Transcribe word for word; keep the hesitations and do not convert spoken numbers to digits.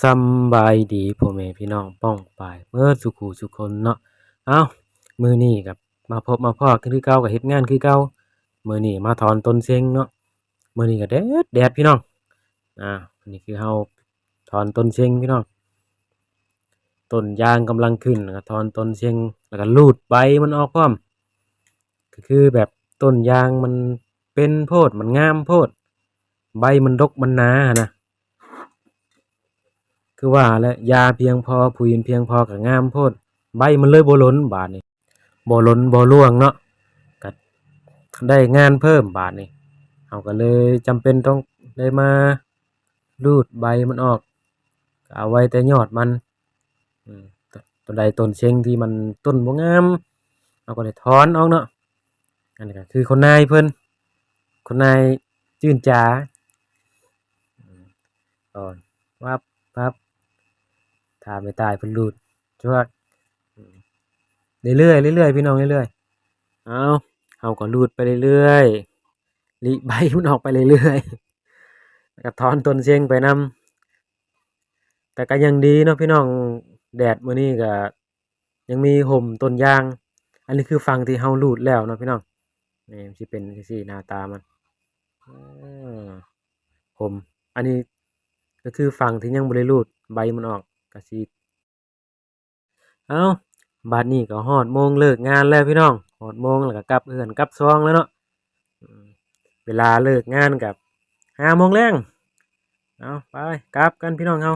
สำบายดีพ่อแม่พี่น้องป้องปายเบิดสุขูสุคนเนาะ เอ้า มื้อนี้กับมาพบมาพ้อกันคือเก่า กับเฮ็ดงานคือเก่า มื้อนี้มาถอนต้นเซ็งเนาะ มื้อนี้ก็แดดแดดพี่น้อง อ่า นี่คือเฮาถอนต้นเซ็งพี่น้อง ต้นยางกำลังขึ้น แล้วก็ถอนต้นเซ็ง แล้วก็รูดใบมันออกพร้อม ก็คือแบบต้นยางมันเป็นโพด มันงามโพด ใบมันดกมันหนาหั้นนะ คือว่าแหละ หญ้าเพียงพอ ปุ๋ยเพียงพอก็งามโพด ใบมันเลยบ่หล่นบาดนี้ บ่หล่นบ่ร่วงเนาะ ก็ได้งานเพิ่มบาดนี้ เฮาก็เลยจำเป็นต้องได้มารูดใบมันออก ก็เอาไว้แต่ยอดมัน อืม ต้นใดต้นเซ็งที่มันต้นบ่งาม เฮาก็ได้ถอนออกเนาะ อันนี้ก็คือคุณนายเพิ่น คุณนายจื้นจ๋า อืม ถอน วับ วับ ถ้าแม่ตายเพิ่นรูด จวก อืม เรื่อยๆ เรื่อยๆ พี่น้อง เรื่อยๆ เอา เฮาก็รูดไปเรื่อยๆ หลิใบมันออกไปเรื่อยๆ แล้วก็ถอนต้นเซ็งไปนำ แต่ก็ยังดีเนาะพี่น้อง แดดมื้อนี้ก็ยังมีฮ่มต้นยาง อันนี้คือฝั่งที่เฮารูดแล้วเนาะพี่น้อง นี่มันสิเป็นจั่งซี้หน้าตามัน อ่า ฮ่ม อันนี้ก็คือฝั่งที่ยังบ่ได้รูดใบมันออก ก็สิ เอ้า บัดนี้ก็ฮอดโมงเลิกงานแล้วพี่น้อง ฮอดโมงแล้วก็กลับเฮือนกลับซองแล้วเนาะ อืม เวลาเลิกงานก็ห้าโมงแลง เอา ไป กลับกันพี่น้องเฮา